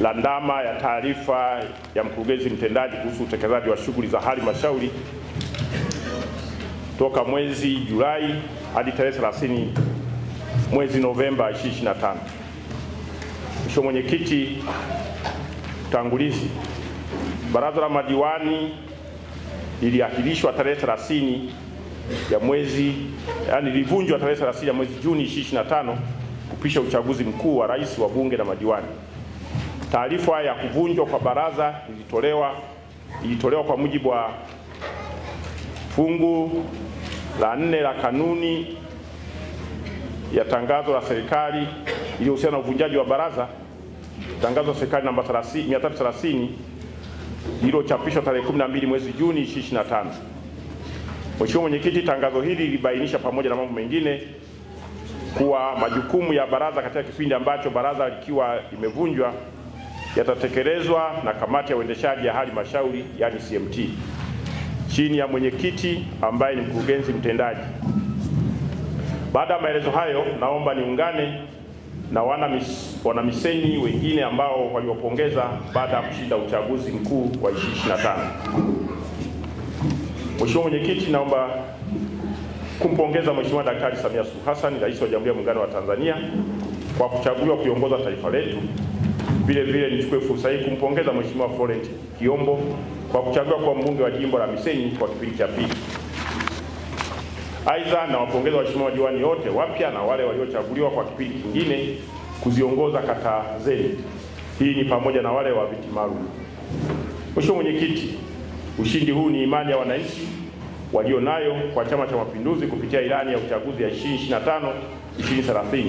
la ndama ya taarifa ya mkurugenzi mtendaji kuhusu utekelezaji wa shughuli za halmashauri toka mwezi Julai hadi tarehe 30 mwezi Novemba 2025. Mheshimiwa Mwenyekiti, utangulizi. Baraza la madiwani liliahirishwa tarehe 30 ya mwezi, yani lilivunjwa tarehe 30 ya mwezi Juni 2025 kupisha uchaguzi mkuu wa rais wa bunge na madiwani. Taarifa ya kuvunjwa kwa baraza ilitolewa kwa mujibu wa fungu la 4 la kanuni ya tangazo la serikali iliyohusiana na uvunjaji wa baraza, tangazo la serikali namba 330 lililochapishwa tarehe 12 mwezi Juni 2025. Mheshimiwa Mwenyekiti, tangazo hili lilibainisha pamoja na mambo mengine kuwa majukumu ya baraza katika kipindi ambacho baraza likiwa limevunjwa yatatekelezwa na kamati ya uendeshaji ya halmashauri, yani CMT, chini ya mwenyekiti ambaye ni mkurugenzi mtendaji. Baada ya maelezo hayo, naomba niungane na wana Misenyi wengine ambao waliwapongeza baada ya kushinda uchaguzi mkuu wa 2025. Mheshimiwa Mwenyekiti, naomba kumpongeza Mheshimiwa Daktari Samia Suluhu Hassan, Rais wa Jamhuri ya Muungano wa Tanzania, kwa kuchaguliwa kuiongoza taifa letu. Vile vile nichukue fursa hii kumpongeza Mheshimiwa Florent Kiombo kwa kuchaguliwa kwa mbunge wa jimbo la Misenyi kwa kipindi cha pili. Aidha, nawapongeza waheshimiwa madiwani wote wapya na wale waliochaguliwa kwa kipindi kingine kuziongoza kata zenu. Hii ni pamoja na wale wa viti maalum. Mheshimiwa Mwenyekiti, ushindi huu ni imani ya wananchi walionayo kwa Chama cha Mapinduzi kupitia ilani ya uchaguzi ya 2025 2030.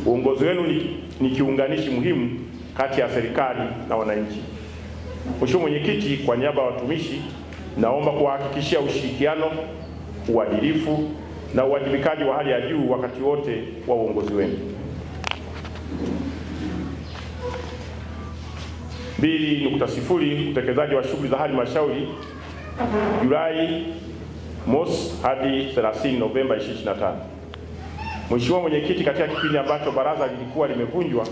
Uongozi wenu ni kiunganishi muhimu kati ya serikali na wananchi. Mheshimiwa Mwenyekiti, kwa niaba ya watumishi naomba kuwahakikishia ushirikiano, uadilifu na uwajibikaji wa hali ya juu wakati wote wa uongozi wenu. 2.0 utekelezaji wa shughuli za halmashauri Julai mosi hadi 30 Novemba 2025. Mheshimiwa Mwenyekiti, katika kipindi ambacho baraza lilikuwa limevunjwa,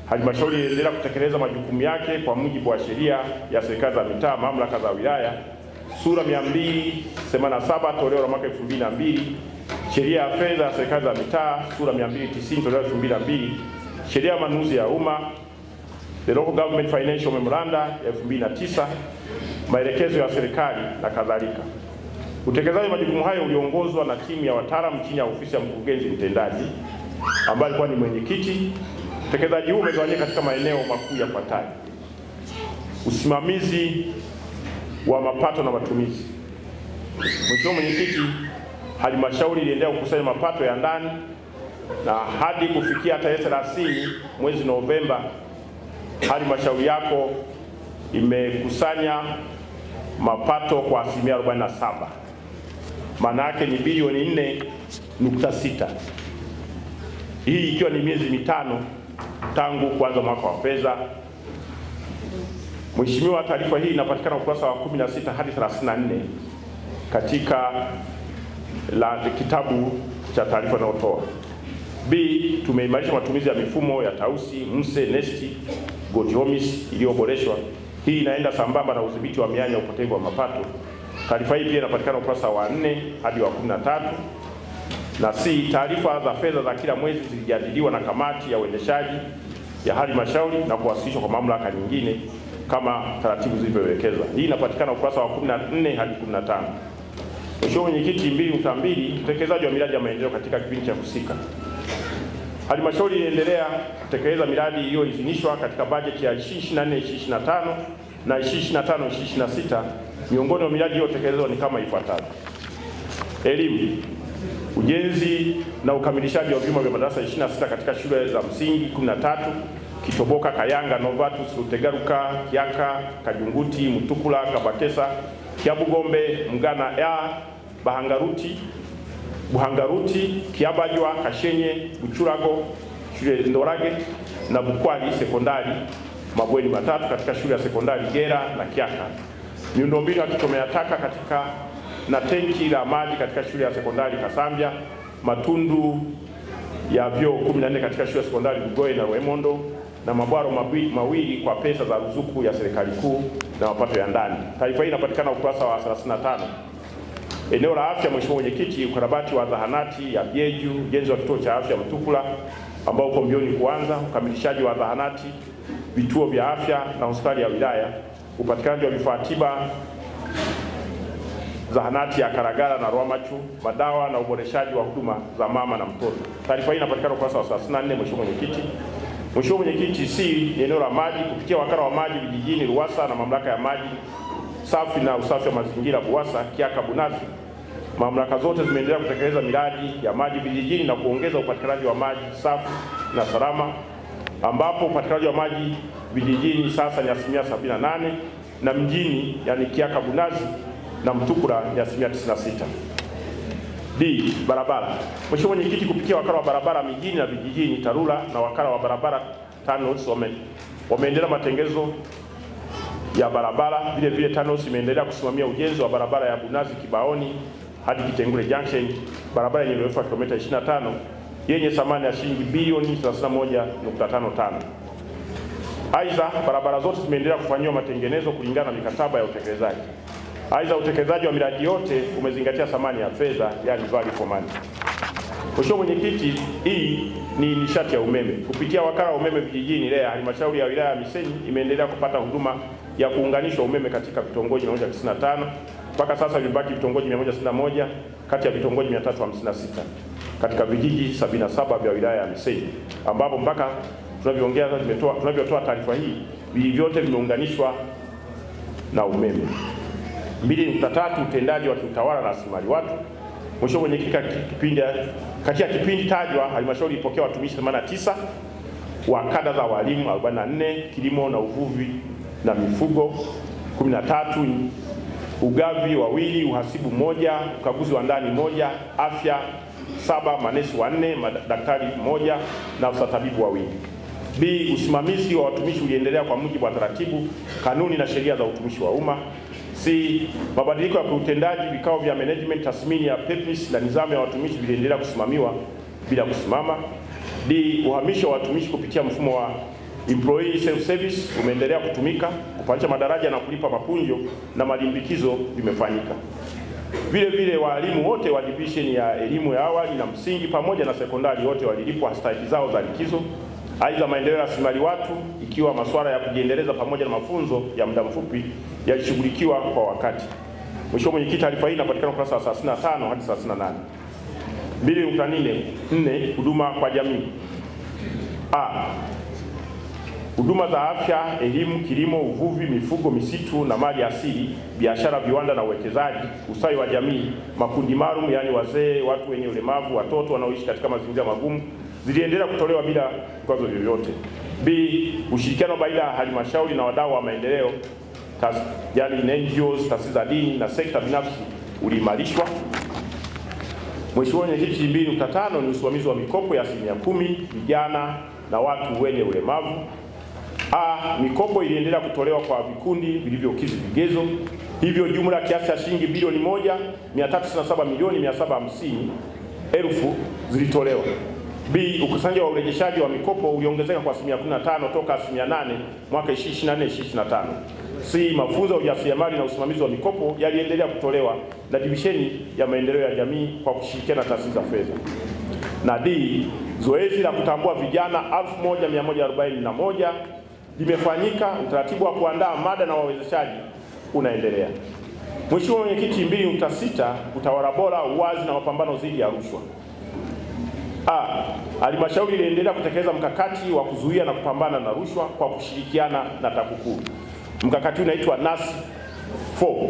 halmashauri iliendelea kutekeleza majukumu yake kwa mujibu wa sheria ya serikali za mitaa, mamlaka za wilaya sura 287 toleo la mwaka 2002, sheria ya fedha ya serikali za mitaa sura 290 toleo la 2002, sheria ya manunuzi ya umma, the Local Government Financial Memoranda ya 2009, maelekezo ya serikali na kadhalika. Utekelezaji wa majukumu hayo uliongozwa na timu ya wataalamu chini ya ofisi ya mkurugenzi mtendaji ambaye alikuwa ni mwenyekiti. Utekelezaji huu umegawanyika katika maeneo makuu yafuatayo: usimamizi wa mapato na matumizi. Mheshimiwa Mwenyekiti, halmashauri iliendelea kukusanya mapato ya ndani na hadi kufikia tarehe 30 mwezi Novemba, halmashauri yako imekusanya mapato kwa asilimia 47. Maana yake ni bilioni 4.6. Hii ikiwa ni miezi mitano tangu kuanza mwaka wa fedha. Mheshimiwa, taarifa hii inapatikana ukurasa wa 16 hadi 34 katika la kitabu cha taarifa inayotoa. B, tumeimarisha matumizi ya mifumo ya Tausi, Mse, Nesti, Godiomis iliyoboreshwa. Hii inaenda sambamba na udhibiti wa mianya upotevu wa mapato. Taarifa hii pia inapatikana ukurasa wa 4 hadi wa 13. Na C, taarifa za fedha za kila mwezi zilijadiliwa na kamati ya uendeshaji ya halmashauri na kuwasilishwa kwa mamlaka nyingine kama taratibu zilivyoelekezwa. Hii inapatikana ukurasa wa 14 hadi 15. Mheshimiwa Mwenyekiti, 2.2 utekelezaji wa miradi ya maendeleo katika kipindi cha husika. Halmashauri iliendelea kutekeleza miradi iliyoidhinishwa katika bajeti ya 2024 2025 na 2025 2026. Miongoni mwa miradi iliyotekelezwa ni kama ifuatavyo: elimu, ujenzi na ukamilishaji wa vyumba vya madarasa 26 katika shule za msingi 13 Kitoboka, Kayanga, Novatus, Rutegaruka, Kiaka, Kajunguti, Mutukula, Kabatesa, Kiabugombe, Mgana ya Bahangaruti, Buhangaruti, Kiabajwa, Kashenye, Buchurago, shule Ndorage na Bukwali sekondari, mabweni matatu katika shule ya sekondari Gera na Kiaka. Miundombinu ya kuchomea taka katika na tenki la maji katika shule ya sekondari Kasambia, matundu ya vyoo 14 katika shule ya sekondari Bugoye na Rwemondo, na mabwaro mawili kwa pesa za ruzuku ya serikali kuu na mapato ya ndani. Taarifa hii inapatikana ukurasa wa 35. Eneo la afya, Mheshimiwa Mwenyekiti, ukarabati wa zahanati ya Byeju, ujenzi wa kituo cha afya Mtukula ambao uko mbioni kuanza, ukamilishaji wa zahanati, vituo vya afya na hospitali ya wilaya, upatikanaji wa vifaa tiba zahanati ya Karagara na Rwamachu, madawa na uboreshaji wa huduma za mama na mtoto. Taarifa hii inapatikana ukurasa wa 34, Mheshimiwa Mwenyekiti. Mheshimiwa Mwenyekiti, C ni eneo la maji. Kupitia wakala wa maji vijijini RUWASA na mamlaka ya maji safi na usafi wa mazingira BUWASA Kiaka Bunazi, mamlaka zote zimeendelea kutekeleza miradi ya maji vijijini na kuongeza upatikanaji wa maji safi na salama, ambapo upatikanaji wa maji vijijini sasa ni 78% na mjini, yani Kiaka Bunazi na Mtukula, ni 96%. D, barabara. Mheshimiwa Mwenyekiti, kupitia wakala wa barabara mijini na vijijini TARURA na wakala wa barabara TANROADS wameendelea matengenezo ya barabara. Vile vile TANROADS imeendelea kusimamia ujenzi wa barabara ya Bunazi Kibaoni hadi Kitengule Junction, barabara yenye urefu wa kilomita 25 yenye thamani ya shilingi bilioni 31.55. Aidha, barabara zote zimeendelea kufanyiwa matengenezo kulingana na mikataba ya utekelezaji. Aidha, utekelezaji wa miradi yote umezingatia thamani ya fedha, yani value for money. Mheshimiwa Mwenyekiti, hii ni nishati ya umeme. Kupitia wakala wa umeme vijijini REA, halmashauri ya wilaya ya Misenyi imeendelea kupata huduma ya kuunganishwa umeme katika vitongoji 195. Mpaka sasa vimebaki vitongoji 161 kati ya vitongoji 356 katika vijiji 77 vya wilaya ya Misenyi, ambapo mpaka tunavyoongea tunavyotoa taarifa hii vijiji vyote vimeunganishwa na umeme. 2.3 utendaji wa kiutawala na rasilimali watu. Mheshimiwa Mwenyekiti, katika kipindi tajwa halmashauri ilipokea watumishi 89 wa kada za walimu 44, kilimo na uvuvi na mifugo 13, ugavi wawili, uhasibu 1, ukaguzi wa ndani 1, afya 7, manesi 4, madaktari 1 na afisa tabibu 2. B, usimamizi wa watumishi uliendelea kwa mujibu wa taratibu, kanuni na sheria za utumishi wa umma. C, mabadiliko ya kiutendaji, vikao vya management, tathmini ya PEPMIS na nidhamu ya watumishi viliendelea kusimamiwa bila kusimama. D, uhamisho wa watumishi kupitia mfumo wa employee self service umeendelea kutumika, kupandisha madaraja na kulipa mapunjo na malimbikizo vimefanyika. Vile vile walimu wote wa division ya elimu ya awali na msingi pamoja na sekondari wote walilipwa stahiki zao za likizo. Aidha, maendeleo ya rasilimali watu ikiwa masuala ya kujiendeleza pamoja na mafunzo ya muda mfupi yalishughulikiwa kwa wakati. Mheshimiwa Mwenyekiti, taarifa hii inapatikana ukurasa wa 35 hadi 38. 2.4 huduma kwa jamii. A, huduma za afya, elimu, kilimo, uvuvi, mifugo, misitu na mali asili, biashara, viwanda na uwekezaji, ustawi wa jamii, makundi maalum yani wazee, watu wenye ulemavu, watoto wanaoishi katika mazingira magumu ziliendelea kutolewa bila vikwazo vyovyote. B, ushirikiano baina ya halmashauri na wadau wa maendeleo, yani NGOs, taasisi za dini na sekta binafsi uliimarishwa. Mheshimiwa Mwenyekiti, 2.5 ni usimamizi wa mikopo ya 10% vijana na watu wenye ulemavu. A, mikopo iliendelea kutolewa kwa vikundi vilivyokidhi vigezo, hivyo jumla kiasi cha shilingi bilioni 1,397,750,000 zilitolewa. B, ukusanyaji wa urejeshaji wa mikopo uliongezeka kwa 15% toka 8% mwaka 2024-2025. C, mafunzo ya ujasiriamali na usimamizi wa mikopo yaliendelea kutolewa na divisheni ya maendeleo ya jamii kwa kushirikiana na taasisi za fedha. Na D, zoezi la kutambua vijana 1141 limefanyika, utaratibu wa kuandaa mada na wawezeshaji unaendelea. Mheshimiwa Mwenyekiti, 2.6 utawala bora, uwazi na mapambano dhidi ya rushwa. A, halmashauri iliendelea kutekeleza mkakati wa kuzuia na kupambana na rushwa kwa kushirikiana na TAKUKURU. Mkakati unaitwa NAS 4.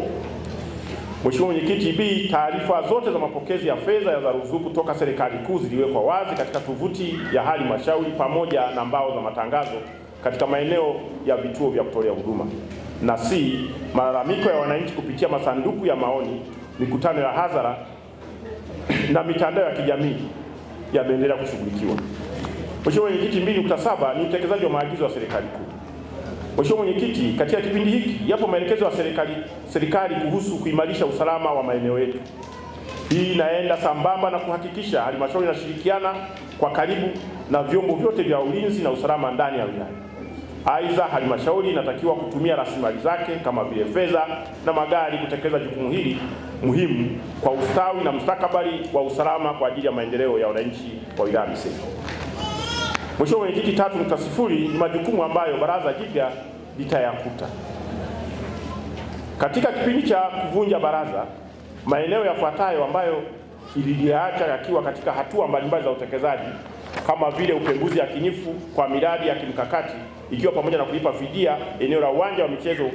Mheshimiwa Mwenyekiti, B, taarifa zote za mapokezi ya fedha za ruzuku toka serikali kuu ziliwekwa wazi katika tovuti ya halmashauri pamoja na mbao za matangazo katika maeneo ya vituo vya kutolea huduma. Na C, malalamiko ya wananchi kupitia masanduku ya maoni, mikutano ya hadhara na mitandao ya kijamii yameendelea kushughulikiwa. Mheshimiwa Mwenyekiti, 2.7 ni utekelezaji wa maagizo ya serikali kuu. Mheshimiwa Mwenyekiti, katika kipindi hiki yapo maelekezo ya serikali kuhusu kuimarisha usalama wa maeneo yetu. Hii inaenda sambamba na kuhakikisha halmashauri inashirikiana kwa karibu na vyombo vyote vya ulinzi na usalama ndani ya wilaya. Aidha, halmashauri inatakiwa kutumia rasilimali zake kama vile fedha na magari kutekeleza jukumu hili muhimu kwa ustawi na mustakabali wa usalama kwa ajili ya maendeleo ya wananchi wa wilaya Missenyi. Mheshimiwa Mwenyekiti, 3.0 ni majukumu ambayo baraza jipya litayakuta. Katika kipindi cha kuvunja baraza, maeneo yafuatayo ambayo ililiacha yakiwa katika hatua mbalimbali za utekelezaji kama vile upembuzi yakinifu kwa miradi ya kimkakati ikiwa pamoja na kulipa fidia eneo la uwanja wa michezo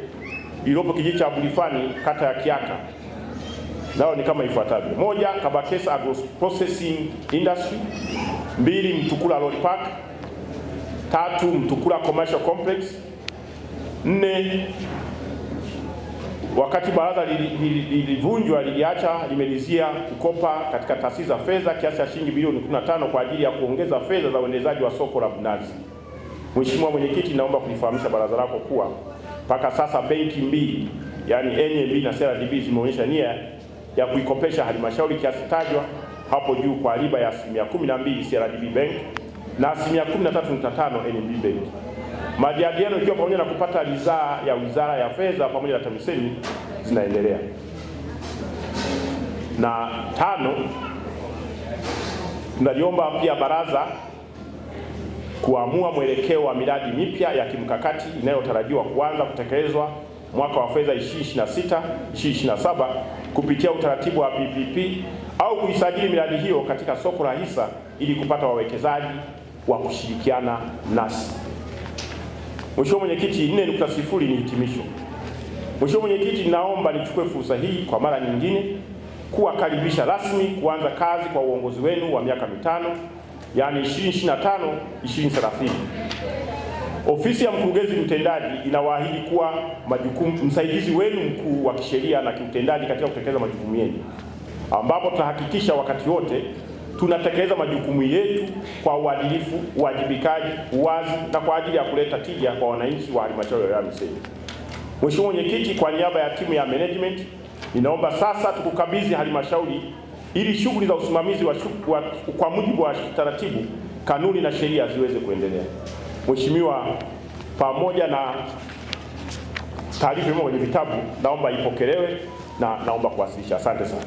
iliyopo kijiji cha Bulifani kata ya Kiaka, nao ni kama ifuatavyo: 1. Kabakesa Agro Processing Industry, 2. Mtukula Lorry Park, 3. Mtukula Commercial Complex, 4. Wakati baraza lilivunjwa liliacha limelizia kukopa katika taasisi za fedha kiasi cha shilingi bilioni 15 kwa ajili ya kuongeza fedha za uendeshaji wa soko la Bunazi. Mheshimiwa Mwenyekiti, naomba kulifahamisha baraza lako kuwa mpaka sasa benki mbili, yani NMB na CRDB, zimeonyesha nia ya kuikopesha halmashauri kiasi tajwa hapo juu kwa riba ya 12% CRDB Bank na 13.5% NMB Bank. Majadiliano ikiwa pamoja na kupata ridhaa ya Wizara ya Fedha pamoja na TAMISEMI zinaendelea. Na 5, tunaliomba pia baraza kuamua mwelekeo wa miradi mipya ya kimkakati inayotarajiwa kuanza kutekelezwa mwaka wa fedha 2026 2027 kupitia utaratibu wa PPP au kuisajili miradi hiyo katika soko la hisa ili kupata wawekezaji wa kushirikiana nasi. Mheshimiwa Mwenyekiti, 4.0 ni hitimisho. Mheshimiwa Mwenyekiti, naomba nichukue fursa hii kwa mara nyingine kuwakaribisha rasmi kuanza kazi kwa uongozi wenu wa miaka 5, yani 2025 2030. Ofisi ya mkurugenzi mtendaji inawaahidi kuwa majukumu msaidizi wenu mkuu wa kisheria na kiutendaji katika kutekeleza majukumu yenu, ambapo tutahakikisha wakati wote tunatekeleza majukumu yetu kwa uadilifu, uwajibikaji, uwazi na kwa ajili ya kuleta tija kwa wananchi wa halmashauri ya wilaya Missenyi. Mheshimiwa Mwenyekiti, kwa niaba ya timu ya management ninaomba sasa tukukabidhi halmashauri ili shughuli za usimamizi kwa mujibu wa taratibu, kanuni na sheria ziweze kuendelea. Mheshimiwa, pamoja na taarifa kwenye vitabu, naomba ipokelewe na naomba kuwasilisha. Asante sana.